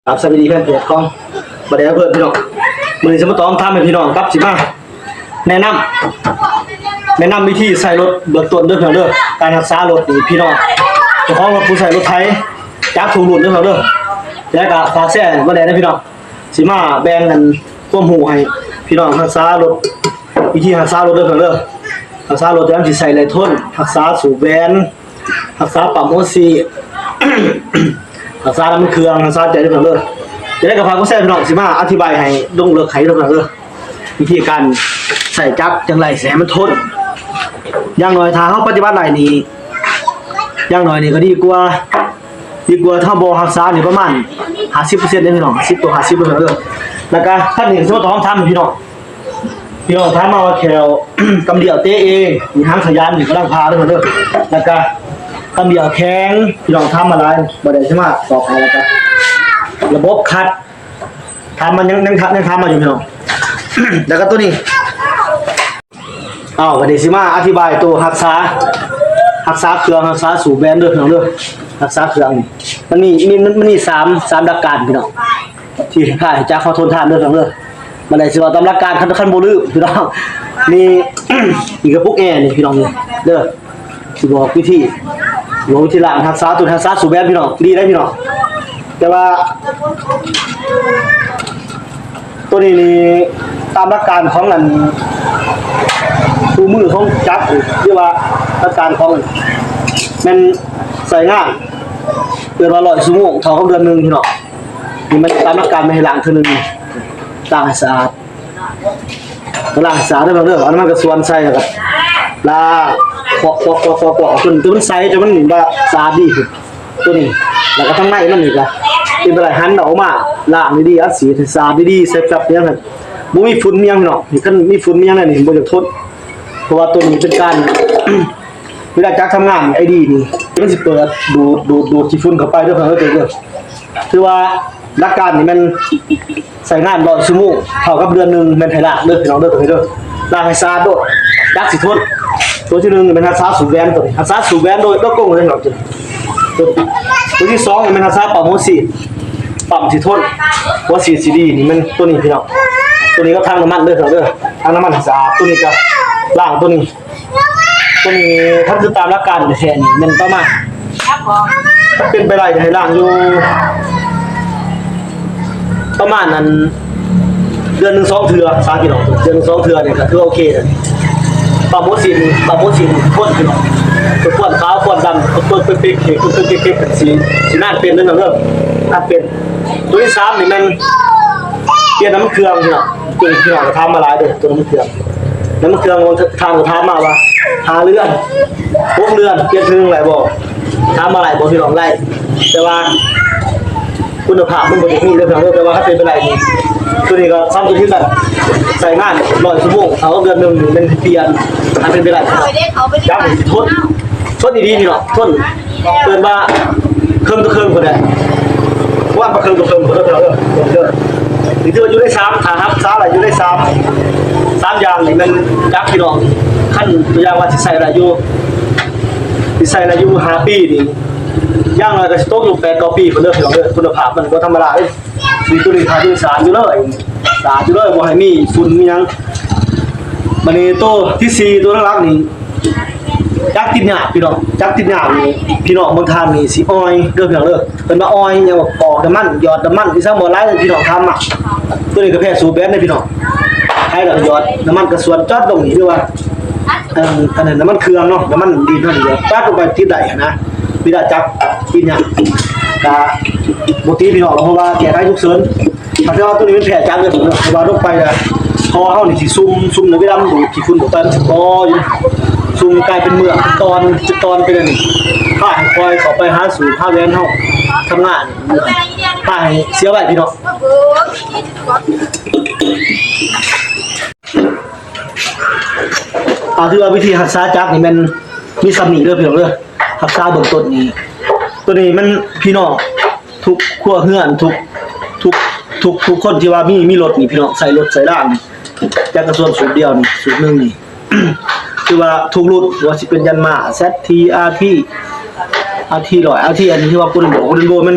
ກັບສະບາຍດີແຟນເພຈຂອງບໍ່ໄດ້ເພິ່ນພີ່ນ້ອງ. ມື້ນີ້ຊິມາຕອບຄຳຖາມໃຫ້ພີ່ນ້ອງ ກັບຊິມາແນະນຳ ແນະນຳວິທີໃຊ້ລົດເບື້ອງຕົ້ນເດີພີ່ນ້ອງເດີ. ການຮັກສາລົດນີ້ພີ່ນ້ອງ ເຈົ້າຂອງລົດ ຜູ້ໃຊ້ລົດໄຖຈັກທຸກລຸ້ນເດີພີ່ນ້ອງເດີ. ແລ້ວກໍຝາກແຊໃຫ້ບໍ່ໄດ້ເດີພີ່ນ້ອງ. ຊິມາແບ່ງອັນຄວາມຮູ້ໃຫ້ພີ່ນ້ອງຮັກສາລົດ ວິທີຮັກສາລົດເດີພີ່ນ້ອງເດີ. ຮັກສາລົດຈະນຳຊິໃຊ້ໄລ່ທົນ ຮັກສາສູບແຫວນ ຮັກສາປ້ຳຫົວສີດ ຮັກສານ້ຳມັນເຄື່ອງ ຮັກສາໃຈເດີພີ່ນ້ອງເດີ. ຈະໄດ້ກໍຝາກກົດແຊພີ່ນ້ອງ ຊິມາອະທິບາຍໃຫ້ລົງເລິກໃຫ້ເດີພີ່ນ້ອງເດີ ວິທີການໃຊ້ຈັກຈັ່ງໃດຊິໃຫ້ມັນທົນ. ຢ່າງໜ້ອຍຖ້າເຮົາປະຕິບັດໄດ້ນີ້ ຢ່າງໜ້ອຍນີ້ກໍດີກວ່າ ດີກວ່າຖ້າບໍ່ຮັກສານີ້ປະມານຫ້າສິບເປີເຊັນເດ້ພີ່ນ້ອງ ຫ້າສິບຕໍ່ຫ້າສິບເປີເຊັນເດີ. ແລ້ວກະຄັນນີ້ຊິມາຕອບຄຳຖາມໃຫ້ພີ່ນ້ອງ ພີ່ນ້ອງຖາມມາວ່າແຂ້ວກຳດຽວເຕະເອງ ມີຫາງສະຫຍານນີ້ກຳລັງຜ່າເດີພີ່ນ້ອງເດີ. ແລ້ວກະກຳດຽວແຂງ ພີ່ນ້ອງຖາມມາຫຼາຍ ບໍ່ໄດ້ຊິມາຕອບໃຫ້. ແລ້ວກະລະບົບຂັດ ຖາມມາ ຍັງ ຍັງ ຍັງຖາມມາຢູ່ພີ່ນ້ອງ. ແລ້ວກະໂຕນີ້ ອ້າວ ບັດນີ້ຊິມາອະທິບາຍໂຕຮັກສາ ຮັກສາເຄື່ອງ ຮັກສາສູບແຫວນເດີພີ່ນ້ອງເດີ. ຮັກສາເຄື່ອງນີ້ ມັນມີ ມີ ມັນ ມັນມີສາມ ສາມຫຼັກການພີ່ນ້ອງ ທີ່ພາໃຫ້ຈັກເຮົາທົນທານເດີພີ່ນ້ອງເດີ. ບັດນີ້ຊິເວົ້າຕາມຫຼັກການ ຄັນ ຄັນບໍ່ລືມພີ່ນ້ອງ. ນີ້ ນີ້ກະປຸກແອນີ້ພີ່ນ້ອງເດີ. ຊິບອກວິທີ ບອກວິທີລ້າງ ຮັກສາໂຕ ຮັກສາສູບແຫວນພີ່ນ້ອງ ດີໄດ໋ພີ່ນ້ອງ. ແຕ່ວ່າໂຕນີ້ນີ້ ຕາມຫຼັກການຂອງອັນຄູ່ມືຂອງຈັກ ຫຼືວ່າຫຼັກການຂອງແມ່ນໃຊ້ງານ ເອີ້ນວ່າຮ້ອຍຊົ່ວໂມງ ເທົ່າກັບເດືອນໜຶ່ງພີ່ນ້ອງ. ນີ້ແມ່ນຕາມຫຼັກການແມ່ນໃຫ້ລ້າງເທື່ອໜຶ່ງ ລ້າງໃຫ້ສະອາດ ກໍລ້າງສະອາດເດີພີ່ນ້ອງເດີ. ເອົານ້ຳມັນກະຊວນໃສ່ ແລ້ວກໍລ້າງ ຄວກໆໆໆ ຈົນ ຈົນມັນໃສ ຈົນມັນແບບສະອາດດີຂຶ້ນ ໂຕນີ້. ແລ້ວກໍທາງໃນມັນນີ້ກະເປັນໄປໄດ້ ຫັນອອກມາ ລ້າງດີໆ ອັດສີດໃຫ້ສະອາດດີໆ ໃສ່ແຟັບຫຍັງຫັ້ນ ບໍ່ມີຝຸ່ນມີຫຍັງພີ່ນ້ອງ. ນີ້ຄັນມີຝຸ່ນມີຫຍັງແລ້ວນີ້ບໍ່ຢາກທົນ ເພາະວ່າໂຕນີ້ເປັນການ ເວລາຈັກທຳງານໄອດີນີ້ ມັນຊິເປີດ ດູດ ດູດ ດູດຂີ້ຝຸ່ນເຂົ້າໄປເດີພີ່ນ້ອງເດີ. ຖືວ່າຫຼັກການນີ້ແມ່ນໃຊ້ງານຮ້ອຍຊົ່ວໂມງ ເທົ່າກັບເດືອນໜຶ່ງແມ່ນໃຫ້ລ້າງເດີພີ່ນ້ອງເດີ ໂຕນີ້ເດີ. ລ້າງໃຫ້ສະອາດໂລດ ຈັກຊິທົນ. ໂຕທີໜຶ່ງແມ່ນຮັກສາສູບແຫວນ ໂຕນີ້ຮັກສາສູບແຫວນໂດຍ ໂດຍກົງເລີຍພີ່ນ້ອງ. ໂຕທີສອງແມ່ນຮັກສາປ້ຳຫົວສີດ ປ້ຳຊິທົນ ຫົວສີດຊິດີ ນີ້ແມ່ນໂຕນີ້ພີ່ນ້ອງ. ໂຕນີ້ກໍຖັງນ້ຳມັນເດີພີ່ນ້ອງເດີ ຖັງນ້ຳມັນໃຫ້ສະອາດ. ໂຕນີ້ກໍລ້າງໂຕນີ້ ໂຕນີ້ ຄັນຄືຕາມຫຼັກການແທ້ໆນີ້ແມ່ນປະມານ ເປັນໄປໄດ້ໃຫ້ລ້າງຢູ່ປະມານອັນ ເດືອນໜຶ່ງສອງເທື່ອ ສາມພີ່ນ້ອງ ເດືອນໜຶ່ງສອງເທື່ອນີ້ກໍຖືວ່າໂອເຄແລ້ວ. ປ້ຳຫົວສີດ ປ້ຳຫົວສີດຄົນພີ່ນ້ອງ ຄົນຂາວຄົນດຳ ຄົນເປັກໆ ຄົນເປັກໆ ຊິ ຊິນານເປັນເດີພີ່ນ້ອງເດີ ນານເປັນ. ໂຕທີສາມນີ້ແມ່ນປ່ຽນນ້ຳມັນເຄື່ອງພີ່ນ້ອງ. ໂຕນີ້ພີ່ນ້ອງກໍຖາມມາຫຼາຍເດີ ໂຕນ້ຳມັນເຄື່ອງ ນ້ຳມັນເຄື່ອງ ທ່ານກໍຖາມມາວ່າ ຫ້າເດືອນ ຫົກເດືອນ ປ່ຽນເທື່ອໜຶ່ງໄດ້ບໍ່? ຖາມມາຫຼາຍບໍ່ພີ່ນ້ອງ? ໄດ້ ແຕ່ວ່າຄຸນນະພາບມັນບໍ່ໄດ້ມີເດີພີ່ນ້ອງເດີ. ແຕ່ວ່າຄັນເປັນໄປໄດ້ນີ້ ໂຕນີ້ກໍສຳຄັນຄືກັນ ໃຊ້ງານຮ້ອຍຊົ່ວໂມງ ເທົ່າກັບເດືອນໜຶ່ງນີ້ແມ່ນປ່ຽນ ຄັນເປັນໄປໄດ້ ຈັກຊິທົນ ທົນອີ່ຫຼີພີ່ນ້ອງ ທົນ ເອີ້ນວ່າເຄິ່ງຕໍ່ເຄິ່ງພຸ້ນແຫຼະ ວ່າມາເຄິ່ງຕໍ່ເຄິ່ງພຸ້ນເດີພີ່ນ້ອງເດີ. ນີ້ຖືວ່າຢູ່ໃນສາມ ຖ້າຮັກສາໄດ້ຢູ່ໃນສາມ ສາມຢ່າງນີ້ແມ່ນຈັກພີ່ນ້ອງ. ຄັນຕົວຢ່າງວ່າຊິໃຊ້ໄດ້ຢູ່ ຊິໃຊ້ໄດ້ຢູ່ຫ້າປີນີ້ ຢ່າງໜ້ອຍກໍຊິຕົກຢູ່ແປດເກົ້າປີພຸ້ນເດີພີ່ນ້ອງເດີ. ຄຸນນະພາບມັນບໍ່ທຳມະດາເດ້. ນີ້ໂຕນີ້ຖ້າຢູ່ສະອາດຢູ່ເລີຍ ສະອາດຢູ່ເລີຍ ບໍ່ໃຫ້ມີຝຸ່ນມີຫຍັງ. ບັດນີ້ໂຕທີສີ່ ໂຕຫຼັກໆນີ້ ຈັກຕິດຫຍ້າພີ່ນ້ອງ ຈັກຕິດຫຍ້ານີ້ ພີ່ນ້ອງບາງທ່ານນີ້ຊິອອຍເດີພີ່ນ້ອງເດີ. ເພິ່ນວ່າອອຍຫຍັງ ອອກນ້ຳມັນ ຫຍອດນ້ຳມັນ ອີ່ຫຍັງບໍ່ຫຼາຍ ພີ່ນ້ອງຖາມມາ. ໂຕນີ້ກໍແພ້ສູບແຫວນເດ້ພີ່ນ້ອງ ໃຫ້ແລ້ວກໍຫຍອດນ້ຳມັນກະຊວນຈອດລົງນີ້ ຫຼືວ່າ ອັນ ອັນນັ້ນນ້ຳມັນເຄື່ອງເນາະ ນ້ຳມັນດີດເຮົານີ້ກໍປັດລົງໄປຕິດໄດ້ຫັ້ນນະ. ເວລາຈັກຕິດຫຍັງກະບໍ່ຕິດພີ່ນ້ອງ ເພາະວ່າແກ້ໄຂສຸກເສີນ. ຖ້າແຕ່ວ່າໂຕນີ້ມັນແພ້ຈັກເດີ ເພາະວ່າລົງໄປແລ້ວ ຄໍເຮົານີ້ຊິຊຸ່ມ ຊຸ່ມໃນເວລາມັນດູດຂີ້ຝຸ່ນອອກໄປ ມັນຊິກໍ່ຢູ່ ຊຸ່ມກາຍເປັນເມືອກ ເປັນຕອນ ເປັນຕອນໄປເລີຍນີ້. ພາໃຫ້ຄ່ອຍເຂົ້າໄປຫາສູບຫາແຫວນເຮົາທຳງານ ພາໃຫ້ເສຍໄວ້ພີ່ນ້ອງ. ອ່າ ຖືວ່າວິທີຮັກສາຈັກນີ້ແມ່ນມີສ່ຳນີ້ເດີພີ່ນ້ອງເດີ ຮັກສາເບື້ອງຕົ້ນນີ້. ໂຕນີ້ມັນ ພີ່ນ້ອງ ທຸກຄົວເຮືອນ ທຸກ ທຸກ ທຸກ ທຸກຄົນທີ່ວ່າມີ ມີລົດນີ້ ພີ່ນ້ອງ ໃຊ້ລົດໃຊ້ລານີ້ ຈັກກະຊວນສູບດຽວນີ້ ສູບໜຶ່ງນີ້ ຄືວ່າທຸກລຸ້ນ ບໍ່ວ່າຊິເປັນ Yamaha Z T R T R T ຮ້ອຍ R T ອັນທີ່ວ່າ Golden Boy Golden Boy ມັນ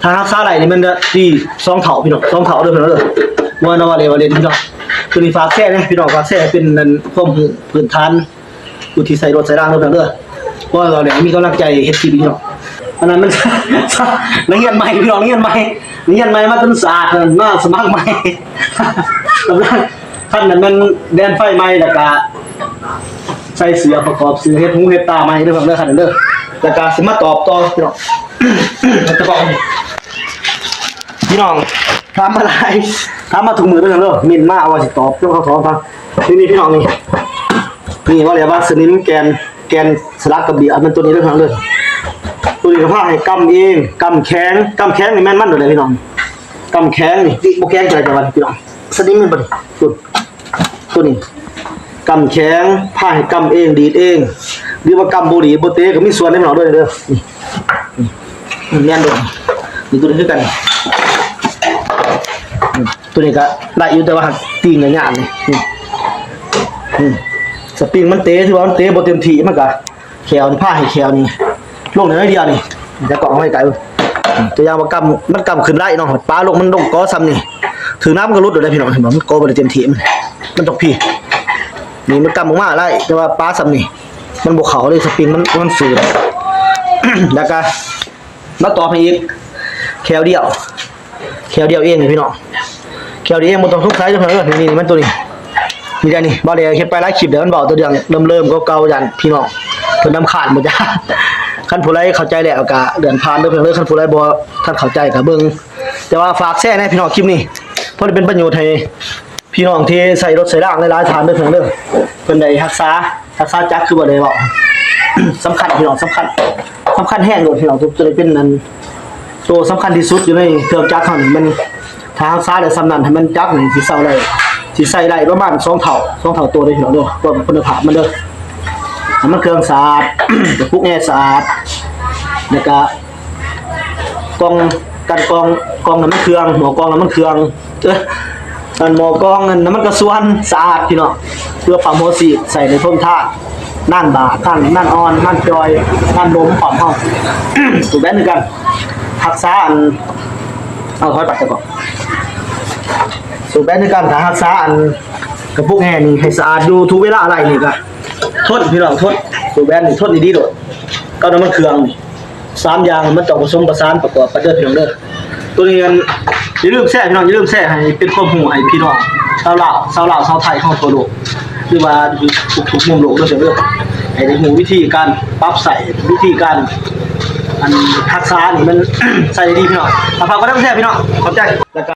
ຖ້າຮັກສາໄດ້ນີ້ແມ່ນດີສອງເທົ່າພີ່ນ້ອງ ສອງເທົ່າເດີພີ່ນ້ອງເດີ ບໍ່ແມ່ນວ່າເລ່ນວ່າເລ່ນພີ່ນ້ອງ. ໂຕນີ້ຝາກແຊແດ່ພີ່ນ້ອງ ຝາກແຊເປັນອັນຄວາມຮູ້ພື້ນຖານ ຜູ້ທີ່ໃຊ້ລົດໃຊ້ລາງເດີພີ່ນ້ອງເດີ ເພາະວ່າເຮົານີ້ມີກຳລັງໃຈເຮັດຄລິບພີ່ນ້ອງ. ອັນນັ້ນມັນ ນັກຮຽນໃໝ່ພີ່ນ້ອງ ນັກຮຽນໃໝ່ ນັກຮຽນໃໝ່ມາຈົນສະອາດ ມາສະໝັກໃໝ່ ກຳລັງ ຄັນນັ້ນແມ່ນແດນໄຟໃໝ່ ແລ້ວກະໃສ່ເສື້ອປະກອບເສື້ອ ເຮັດຫູເຮັດຕາໃໝ່ເດີພີ່ນ້ອງເດີ ຄັນນັ້ນເດີ. ແລ້ວກະຊິມາຕອບຕໍ່ພີ່ນ້ອງ ພີ່ນ້ອງ ຖາມມາຫຼາຍ ຖາມມາທຸກມື້ເດີພີ່ນ້ອງເດີ ເມັ້ນມາວ່າຊິຕອບເຈົ້າຂອງຟັງ. ນີ້ ນີ້ພີ່ນ້ອງ ນີ້ ນີ້ວ່າແລ້ວວ່າສະໜິມແກ່ນ ແກ່ນສະຫຼັກກະບຽດ ແມ່ນໂຕນີ້ເດີພີ່ນ້ອງເດີ. ໂຕນີ້ກໍພາໃຫ້ກຳເອງ ກຳແຂງ ກຳແຂງນີ້ແມ່ນມັນໂດດໃດພີ່ນ້ອງ ກຳແຂງນີ້ ບໍ່ແຂງເທົ່າໃດກໍວ່າພີ່ນ້ອງ ສະໜິມແມ່ນບໍ່ນີ້ ໂຕນີ້ ກຳແຂງ ພາໃຫ້ກຳເອງ ດີດເອງ ຫຼືວ່າກຳບໍ່ດີດບໍ່ເຕະກໍມີສ່ວນເດ້ພີ່ນ້ອງເດີ ນີ້ ນີ້ ນີ້ ແມ່ນໂດດ ນີ້ໂຕນີ້ຄືກັນ ໂຕນີ້ກໍໄດ້ຢູ່ ແຕ່ວ່າຫາກຕີງຍາກໆ ນີ້ ນີ້ ນີ້ ສະປຣິງມັນເຕະ ຖືວ່າມັນເຕະບໍ່ເຕັມທີ່ ມັນກໍແຂ້ວນີ້ ພາໃຫ້ແຂ້ວນີ້ລົງໄດ້ໜ້ອຍດຽວນີ້ ແລ້ວກໍເອົາໄວ້ໄກ ຕົວຢ່າງວ່າກຳ ມັນກຳຂຶ້ນໄດ້ເນາະ ປາລົງ ມັນລົງກໍສ່ຳນີ້ ຖືກນ້ຳມັນກໍຫຼຸດໂດດໄດ໋ພີ່ນ້ອງ ເຫັນບໍ່ ມັນກໍບໍ່ໄດ້ເຕັມທີ່ ມັນ ມັນຕ້ອງພີ້ ນີ້ມັນກຳອອກມາໄດ້ ແຕ່ວ່າປາສ່ຳນີ້ ມັນບໍ່ເຂົ້າເລີຍ ສະປຣິງມັນ ມັນຝືດ ແລ້ວກໍ ມາຕອບໃຫ້ອີກ ແຂ້ວດຽວ ແຂ້ວດຽວເອງນີ້ພີ່ນ້ອງ ແຂ້ວດຽວເອງ ບໍ່ຕ້ອງສົງໄສເດີພີ່ນ້ອງເດີ. ນີ້ ນີ້ ມັນໂຕນີ້ ນີ້ໄດ໋ນີ້ ບ່າວແຫຼເຮັດໄປຫຼາຍຄລິບແລ້ວ ມັນເວົ້າແຕ່ເລື່ອງເລີ່ມໆ ເກົ່າໆ ຢ້ານພີ່ນ້ອງເພິ່ນລຳຄານບໍ່ຈັກ. ຄັນຜູ້ໃດເຂົ້າໃຈແລ້ວກໍເລື່ອນຜ່ານເດີພີ່ນ້ອງເດີ ຄັນຜູ້ໃດບໍ່ທັນເຂົ້າໃຈກໍເບິ່ງ ແຕ່ວ່າຝາກແຊແດ່ພີ່ນ້ອງ ຄລິບນີ້ ພໍໄດ້ເປັນປະໂຫຍດໃຫ້ ພີ່ນ້ອງທີ່ໃຊ້ລົດໃຊ້ລາງຫຼາຍໆ ທ່ານເດີພີ່ນ້ອງເດີ ເພິ່ນໄດ້ຮັກສາ ຮັກສາຈັກ ຄືວ່າໄດ້ເວົ້າ ສຳຄັນພີ່ນ້ອງ ສຳຄັນ ສຳຄັນແຮງໂລດພີ່ນ້ອງ ໂຕນີ້ເປັນອັນ ໂຕສຳຄັນທີ່ສຸດຢູ່ໃນເຄື່ອງຈັກເຮົານີ້ ມັນ ຖ້າຮັກສາໄດ້ສ່ຳນັ້ນ ໃຫ້ມັນຈັກນີ້ຊິເຊົາໄດ້ ຊິໃຊ້ໄດ້ປະມານສອງເທົ່າ ສອງເທົ່າໂຕເດີພີ່ນ້ອງເດີ ຄວາມຄຸນນະພາບມັນເດີ. ໃຫ້ມັນເຄື່ອງສະອາດ ກະປຸກແອສະອາດ ແລ້ວກະ ກ່ອງ ກັນກອງ ກ່ອງນ້ຳມັນເຄື່ອງ ໝໍ້ກອງນ້ຳມັນເຄື່ອງ ເອີ ອັນໝໍ້ກອງນັ້ນ ນ້ຳມັນກະຊວນສະອາດພີ່ນ້ອງ ເພື່ອປ້ຳຫົວສີດ ໃສ່ໄດ້ທົນທານ ນານບາດ ນານ ນານອ່ອນ ນານຈ່ອຍ ນານລົມ ພ້ອມເຮົາ ສູບແບບນີ້ກັນ ຮັກສາອັນ ເອົາຖອຍປາກຕະກອງ ສູບແບບນີ້ກັນ ຖ້າຮັກສາອັນກະປຸກແຮນີ້ໃຫ້ສະອາດຢູ່ທຸກເວລາໄດ້ນີ້ກະ ທົນພີ່ນ້ອງ ທົນ ສູບແບບນີ້ທົນອີ່ຫຼີໂລດ ກັບນ້ຳມັນເຄື່ອງນີ້ ສາມຢ່າງມັນຕ້ອງປະສົມປະສານປະກອບກັນເດີພີ່ນ້ອງເດີ. ໂຕນີ້ອັນ ຢ່າລືມແຊພີ່ນ້ອງ ຢ່າລືມແຊໃຫ້ເປັນຄວາມຮູ້ໃຫ້ພີ່ນ້ອງຊາວລາວ ຊາວລາວ ຊາວໄທເຮົາທົ່ວໂລກ ຫຼືວ່າທຸກໆ ມຸມໂລກເດີພີ່ນ້ອງເດີ ໃຫ້ໄດ້ຮູ້ວິທີການປັບໃຊ້ ວິທີການ ອັນ ຮັກສານີ້ມັນໃຊ້ໄດ້ດີພີ່ນ້ອງ. ຝາກກົດໄລກົດແຊພີ່ນ້ອງ ຂອບໃຈ.